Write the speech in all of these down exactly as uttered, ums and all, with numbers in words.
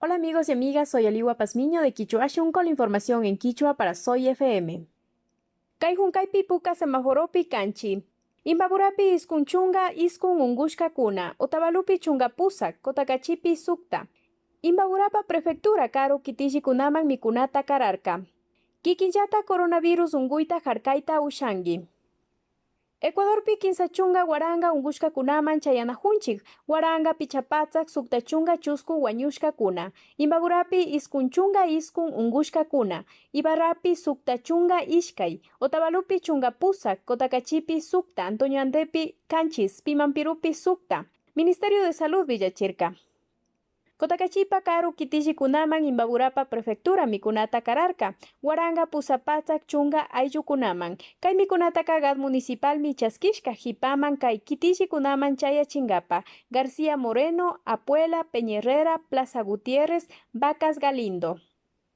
Hola amigos y amigas, soy Aliwa Pazmiño de Kichwa Ashun con la información en kichwa para Soy F M. Kay hunkaypi puka semaforopi kanchi. Imbaburapi iskun chunga iskun unkushkakuna, Otavalopi chunga pusak, Cotacachipi sukta. Imbaburapa prefectura karu kitillikunaman mikunata kararka. Kikinllata coronavirus unkuyta harkayta ushanki. Ecuadorpi kinsa chunga waranka unkushkakunaman chayanajunchik, waranka pichka patsak sukta chunga chusku wañushkakuna, Imbaburapi iskun chunga iskun unkushkakuna, Ibarrapi sukta chunga ishkay, Otavalopi chunga pusak, Cotacachipi sukta, Antonio Andepi kanchis, Pimanpirupi sukta, Ministerio de Salud willachirka. Cotacachipa karu kitillikunaman Imbaburapa prefectura mikunata kararka, waranka pusak patsak chunga ayllukunaman. Kay mikunataka GAD municipalmi chaskishka hipaman kay kitillikunaman chayachinkapa, García Moreno, Apuela, Peña Herrera, Plaza Gutiérrez, Vacas Galindo.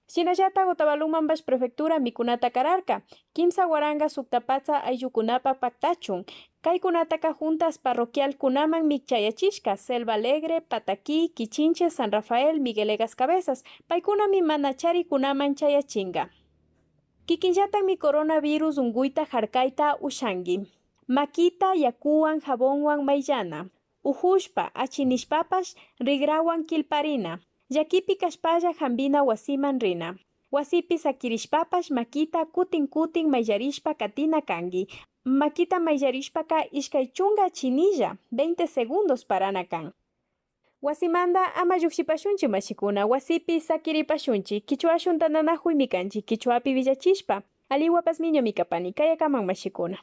Shinallatak Otavalomanpash prefectura mikunata kararka, kimsa waranka sukta patsak ayllukunapa paktachun. Kaykunataka juntas parroquialkunamanmi chayachishka, Selva Alegre, Pataquí, Quichinche, San Rafael, Miguelegas Cabezas, paykunami mana charikunaman chayachinka. Kikinllatakmi coronavirus unkuyta harkayta ushanki. Makita yakuwan jabonwan mayllana. Ujushpa, achinishpapash rikrawan killparina. Llakipi kashpalla hampina wasiman rina. Wasipi sakirishpapash makita kutin kutin mayllarishpa katina kanki. Makita mayllarishpaka ishkay chunka chinilla, veinte segundos parana kan. Wasimanta ama llukshipashunchik mashikuna, wasipi sakiripashunchik, kichwa ashunta nanakuymi kanchik, kichwapi willachishpa, Aliwa Pazmiñomi kapani, kayakaman mashikuna.